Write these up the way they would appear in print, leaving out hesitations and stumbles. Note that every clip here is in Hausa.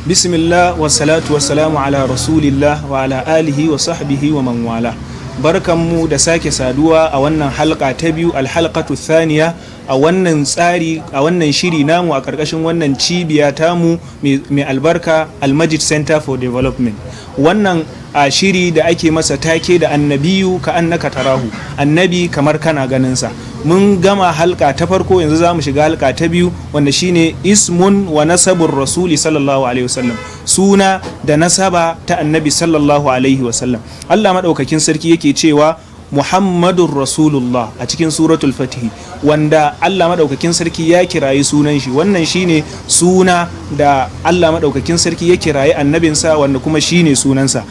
Bismillah wa salatu wa salamu ala rasulillah wa ala alihi wa sahbihi wa man wala. Barkanmu da sake saduwa a wannan halka ta biyu, alhalqatu thaniya, a wannan tsari, a wannan shiri namu, a ƙarƙashin wannan cibiya tamu mai albarka, Almajid Center for Development. Wannan a shiri da ake masa take da "Annabiyu ka annaka tarahu", annabi kamar kana ganinsa. Mun gama halka ta farko, yanzu za mu shiga halka ta biyu, wanda shine ismun wa nasabur rasuli sallallahu alaihi wasallam, suna da nasaba ta annabi sallallahu alaihi wasallam. Allah madaukakin sarki yake cewa "Muhammadun Rasulullah" a cikin Suratul Fatihi, wanda Allah madaukakin sarki ya kirayi sunan shi. Wannan shine suna da Allah madaukakin sarki ya kirayi annabinsa, wanda kuma shine sunansa.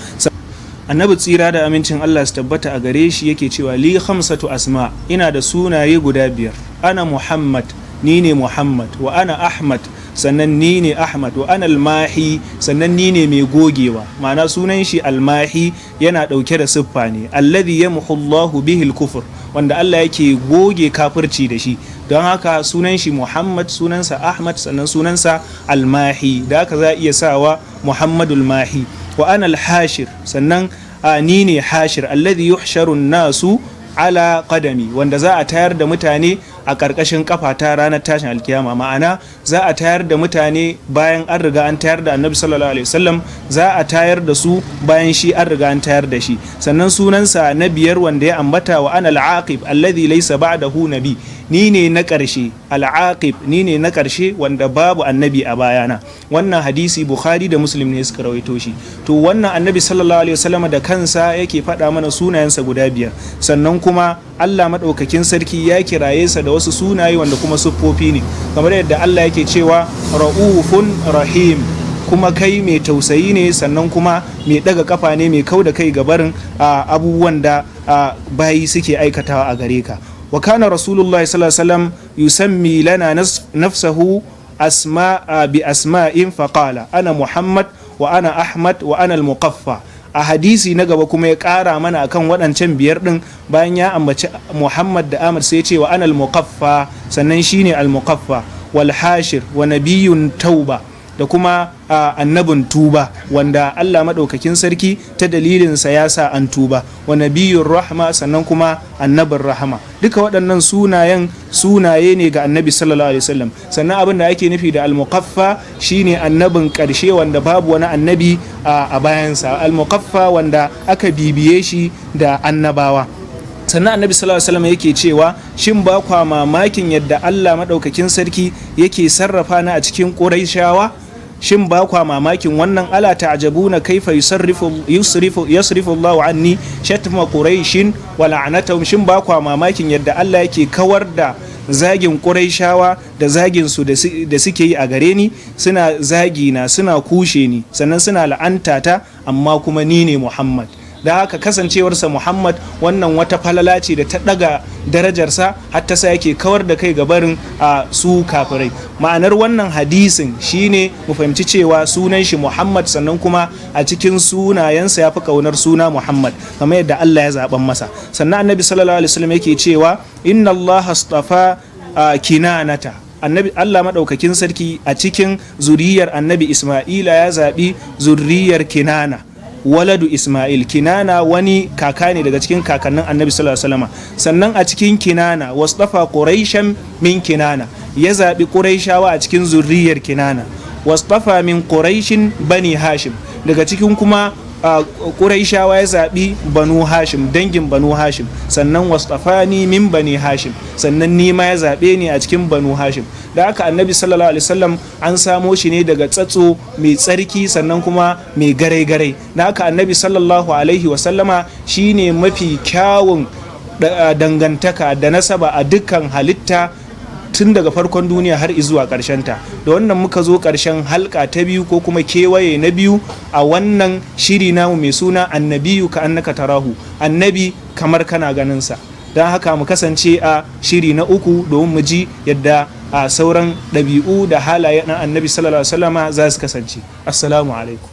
Annabi, tsira da amincin Allah su tabbata a gare shi, yake cewa: "Li khamsatu asma", ina da sunaye guda biyar. "Ana Muhammad", ni ne Muhammad. "Wa ana Ahmad", sannan ni ne Ahmad. "Wa ana Almahi", sannan ni ne mai gogewa. Ma'ana, sunan shi Almahi yana dauke da siffa ne, alladhi yamhu Allahu bihi al-kufr, wanda Allah yake goge kafirci da shi. Don haka sunan shi Muhammad, sunansa Ahmad, sannan sunansa Almahi. Da haka za a iya sawa Muhammadul Mahi. "Wa ana al-Hashir", sannan ni ne Hashir, alladhi yuhsharu nasu ala qadami, wanda za a tayar da mutane a ƙarƙashin kafa ta ranar tashin alkiyama. Ma'ana, za a tayar da mutane bayan an riga an tayar da annabi sallallahu alaihi wasallam, za a tayar da su bayan shi an riga an tayar da shi. Sannan sunansa na biyar wanda ya ambata: "Wa ana al-aqib alladhi laysa ba'dahu nabi", ni ne na ƙarshe, al-aqib, ni ne na ƙarshe wanda babu annabi a bayana. Wannan hadisi Bukhari da Muslim ne suka rawaito shi. To, wannan annabi sallallahu alaihi wasallam da kansa yake faɗa mana sunayensa guda biyar. Sannan kuma Allah maɗaukakin sarki ya kiraye sa da wasu sunaye wanda kuma siffofi ne, kamar yadda Allah yake cewa "Ra'ufun Rahim", kuma kai mai tausayi ne, sannan kuma mai ɗaga kafa ne, mai kau da kai ga barin abubuwan da bayi suke aikatawa a gare ka. Wa kana Rasulullahi sallallahu alaihi wasallam yusammi lana nafsahu asma bi asma'in, faqala: "Ana Muhammad wa ana Ahmad wa ana al-Muqaffa." A hadisi na gaba kuma ya ƙara mana akan waɗancan biyar ɗin. Bayan ya ambaci Muhammad da Ahmad, sai ya ce: "Wa ana al-Muqaffa", sannan shine al-Muqaffa, wal Hashir, wa nabiyyun tauba, da kuma annabin tuba, wanda Allah maɗaukakin sarki ta dalilinsa ya sa an tuba, wa nabiyyun rahma, sannan kuma annabin rahama. Duka waɗannan sunayen sunaye ne ga annabi sallallahu alaihi wasallam. Sannan abin da ake nufi da al-Muqaffa shine annabin ƙarshe wanda babu wani annabi a bayansa, al-Muqaffa wanda aka bibiye shi da annabawa. Sannan annabi sallallahu alaihi wasallam yake cewa: "Shin ba kwa mamakin yadda Allah maɗaukakin sarki yake sarrafa ni a cikin Qurayshawa? Shin ba kwa mamakin wannan? Ala ta'jabuna kaifa yusarrifu yusrifu yasrifu Allahu anni shatma Quraishin wa la'natahum? Shin ba kwa mamakin yadda Allah yake kawar da zagin Quraishawa da zagin su da suke yi a gare ni? Suna zagi na, suna kushe ni, sannan suna la'anta ta, amma kuma ni ne Muhammad." Da haka kasancewarsa Muhammad, wannan wata falala ce da ta daga darajarsa har ta sa yake kawar da kai gabarin a su kafirai. Ma'anar wannan hadisin shine mu fahimci cewa sunan shi Muhammad, sannan kuma a cikin sunayensa ya fi kaunar suna Muhammad, kamar yadda Allah ya zaben masa. Sannan annabi sallallahu alaihi wasallam yake cewa: "Inna Allah astafa Kinanata." Annabi, Allah madaukakin sarki a cikin zuriyar annabi Isma'ila ya zabi zuriyar Kinana, waladu Ismail. Kinana wani kaka ne daga cikin kakannin annabi sallallahu alaihi wasallam. Sannan a cikin Kinana, "Wastafa Quraishan min Kinana", ya zabi Quraishawa a cikin zurriyar Kinana. "Wastafa min Quraishin Bani Hashim", daga cikin kuma Quraishawa ya zabi Banu Hashim, dangin Banu Hashim. Sannan "Wastafani min Bani Hashim", sannan ni ma ya zabe ni a cikin Banu Hashim. Da haka annabi sallallahu alaihi wasallam an samo shi ne daga tsatso mai tsarki, sannan kuma mai garai-garai. Da haka annabi sallallahu alaihi wasallama shine mafi kyawun dangantaka da nasaba a dukkan halitta, tun daga farkon duniya har zuwa ta. Da wannan muka zo ƙarshen halka ta biyu, ko kuma kewaye na biyu, a wannan shiri namu mai suna "Annabiyu ka annaka tarahu", annabi kamar kana ganinsa. Don haka mu kasance a shiri na uku domin mu ji yadda a sauran ɗabi'u da halaye na annabi sallallahu alaihi wasallama za su kasance. Assalamu alaikum.